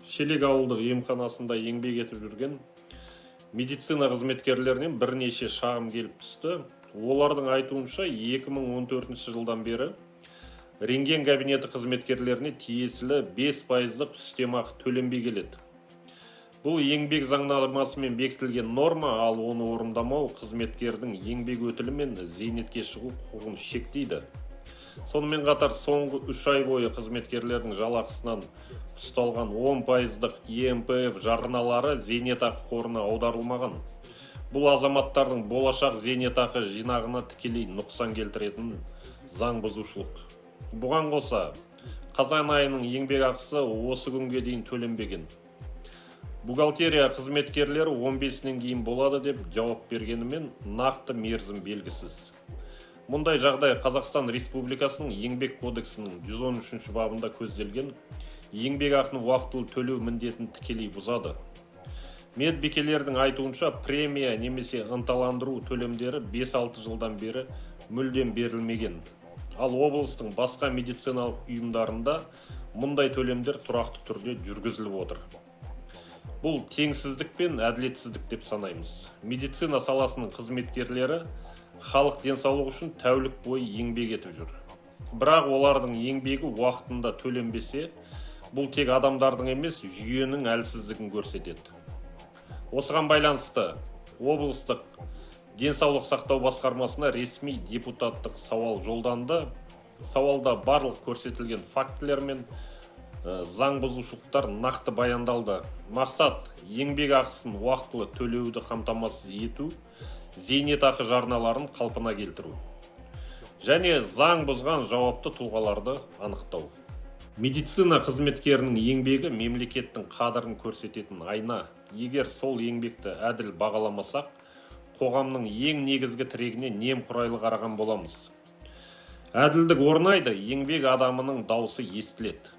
Шелек ауылдық емханасында еңбек етіп жүрген медицина қызметкерлерінен бірнеше шағым келіп түсті. Олардың айтуынша, 2014 жылдан бері рентген кабинеті қызметкерлеріне тиесілі 5 пайыздық үстемақы төленбей келеді. Бұл еңбек заңнамасымен бекітілген норма, ал оны орындамау қызметкердің еңбек өтілі мен зейнетке шығу құқығын шектейді. Сонымен қатар соңғы 3 ай бойы қызметкерлердің жалақысынан ұсталған 10 пайыздық ЕНПФ жарналары зейнетақы қорына аударылмаған. Бұл азаматтардың болашақ зейнетақы жинағына тікелей нұқсан келтіретін заң бұзушылық. Бұған қоса, қазан айының еңбекақысы осы күнге дейін төленбеген. Бухгалтерия қызметкерлері 15-інен кейін болады деп жауап бергенімен, нақты мерзім белгісіз. Мұндай жағдай Қазақстан Республикасының Еңбек кодексінің 113 бабында көзделген еңбекақыны уақытылы төлеу міндетін тікелей бұзады. Медбикелердің айтуынша, премия немесе ынталандыру төлемдері 5-6 жылдан бері мүлдем берілмеген. Ал облыстың басқа медициналық ұйымдарында мұндай төлемдер тұрақты түрде жүргізіліп отыр. Бұл теңсіздік пен әділетсіздік деп санаймыз. Медицина саласының қызметкерлері халық денсаулығы үшін тәулік бойы еңбек етіп жүр. Бірақ олардың еңбегі уақытында төленбесе, бұл тек адамдардың емес, жүйенің әлсіздігін көрсетеді. Осыған байланысты облыстық денсаулық сақтау басқармасына ресми депутаттық сауал жолданды. Сауалда барлық көрсетілген фактілер мен заң бұзушылықтар нақты баяндалды. Мақсат – еңбек ақысын уақытылы төлеуді қамтамасыз ету, зейнетақы жарналарын қалпына келтіру және заң бұзған жауапты тұлғаларды анықтау. Медицина қызметкерінің еңбегі – мемлекеттің қадірін көрсететін айна. Егер сол еңбекті әділ бағаламасақ, қоғамның ең негізгі тірегіне немқұрайлы қараған боламыз. Әділдік орнайды, еңбек адамының даусы естіледі.